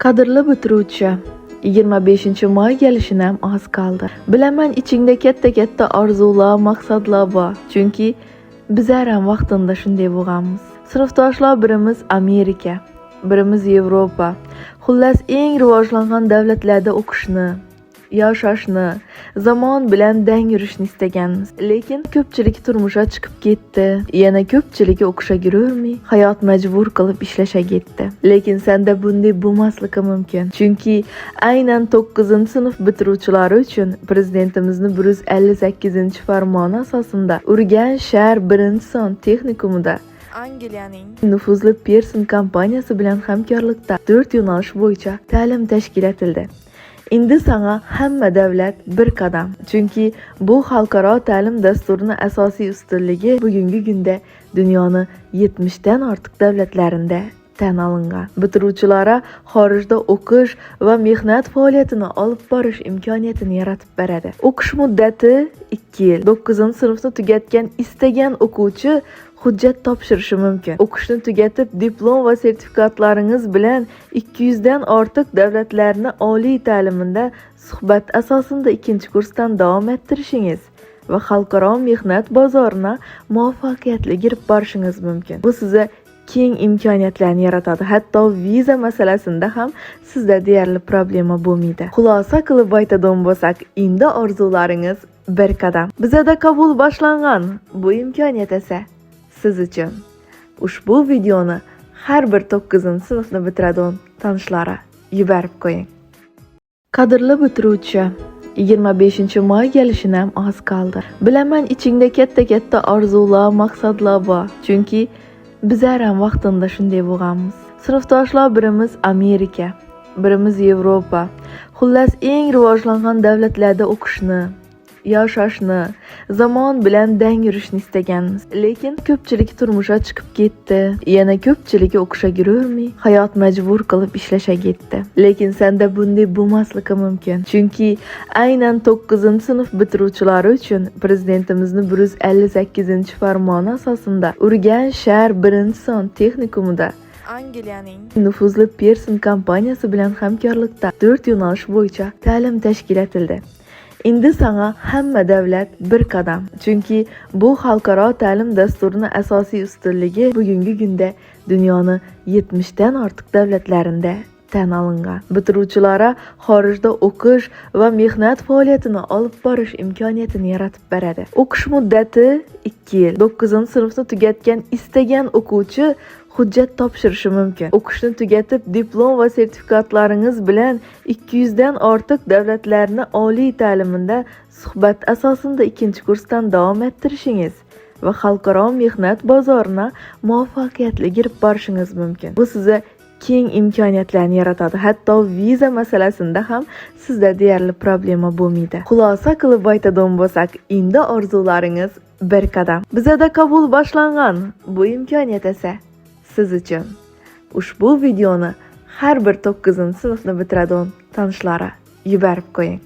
Qadrli bitiruvchi, 25-may kelishinam oz qoldi. Bilaman, ichingda katta-katta orzular, maqsadlar bor. Chunki bizlar ham vaqtida shunday bo'lganmiz. Sinfdoshlar birimiz Amerika, birimiz Yevropa. Xullas, eng rivojlangan davlatlarda o'qishni, yashashni, zamon bilan dang yurishni istaganmiz. Lekin ko'pchilik turmushga chiqib ketdi. Yana ko'pchiligi o'qishga kirolmay, hayot majbur qilib ishlashga ketdi. Lekin senda bunday bo'lmasligi mumkin. Chunki aynan 9-sinf bitiruvchilari uchun prezidentimizni 158-farmoni asosida Urganch shahar 1-son texnikumida Angliyaning nufuzli Pearson kompaniyasi bilan hamkorlikda 4 yo'nalish bo'yicha ta'lim tashkil etildi. Endi sana hamma davlat bir qadam. Chunki bu xalqaro ta'lim dasturini asosiy ustunligi bugungi kunda dunyoni 70 dan ortiq davlatlarida tan olingan. Bitiruvchilara xorijda o'qish va mehnat faoliyatini olib borish imkoniyatini yaratib beradi. O'qish muddati 2 yil. 9-sinfni tugatgan istagan o'quvchi hujjat topshirishi mumkin. O'qishni tugatib, diplom va sertifikatlaringiz bilan 200 dan ortiq davlatlarni oliy ta'limida suhbat asosida 2-kursdan davom ettirishingiz va xalqaro mehnat bozoriga muvaffaqiyatli kirib borishingiz mumkin. Bu sizga keng imkoniyatlarni yaratadi. Hatto viza masalasida ham sizda deyarli problema bo'lmaydi. Xulosa qilib aytadigan bo'lsak, endi orzularingiz bir qadam. Bizada qabul boshlangan. Bu imkoniyat esa siz uchun. Ushbu videoni har bir 9-sinfni bitiradigan tanishlari yuborib qo'ying. Qadrli bitiruvchi, 25-may kelishinam oz qoldi. Bilaman, ichingda katta-katta orzular, maqsadlar bor. Chunki bizlar ham vaqtida shunday bo'lganmiz. Sinfdoshlar birimiz Amerika, birimiz Yevropa. Xullas, eng rivojlangan davlatlarda o'qishni, yashashni, zamon bilan dang yurishni istaganmiz. Lekin ko'pchilik turmushga chiqib ketdi. Yana ko'pchiligi o'qishga kirolmay, hayot majbur qilib ishlashga ketdi. Lekin senda bunday bo'lmasligi mumkin. Chunki aynan 9-sinf bitiruvchilari uchun prezidentimizni 158-farmoni asosida Urganch shahar 1-son texnikumida Angliyaning nufuzli Pearson kompaniyasi bilan hamkorlikda 4 yo'nalish bo'yicha ta'lim tashkil etildi. Endi sana hamma davlat bir qadam. Chunki bu xalqaro ta'lim dasturini asosiy ustunligi bugungi kunda dunyoni 70 dan ortiq davlatlarida tan olingan. Bitiruvchilara xorijda o'qish va mehnat faoliyatini olib borish imkoniyatini yaratib beradi. O'qish muddati 2 yil. 9-sinfni tugatgan istagan o'quvchi hujjat topshirishi mumkin. O'qishni tugatib, diplom va sertifikatlaringiz bilan 200 dan ortiq davlatlarni oliy ta'limida suhbat asosida 2-kursdan davom ettirishingiz va xalqaro mehnat bozoriga muvaffaqiyatli kirib borishingiz mumkin. Bu sizga keng imkoniyatlarni yaratadi. Hatto viza masalasida ham sizda deyarli problema bo'lmaydi. Xulosa qilib aytadigan bo'lsak, endi orzularingiz bir qadam. Bizada qabul boshlangan. Bu imkoniyat esa siz uchun. Ushbu videoni har bir 9-sinfni bitiradigan tanishlari yuborib qo'ying.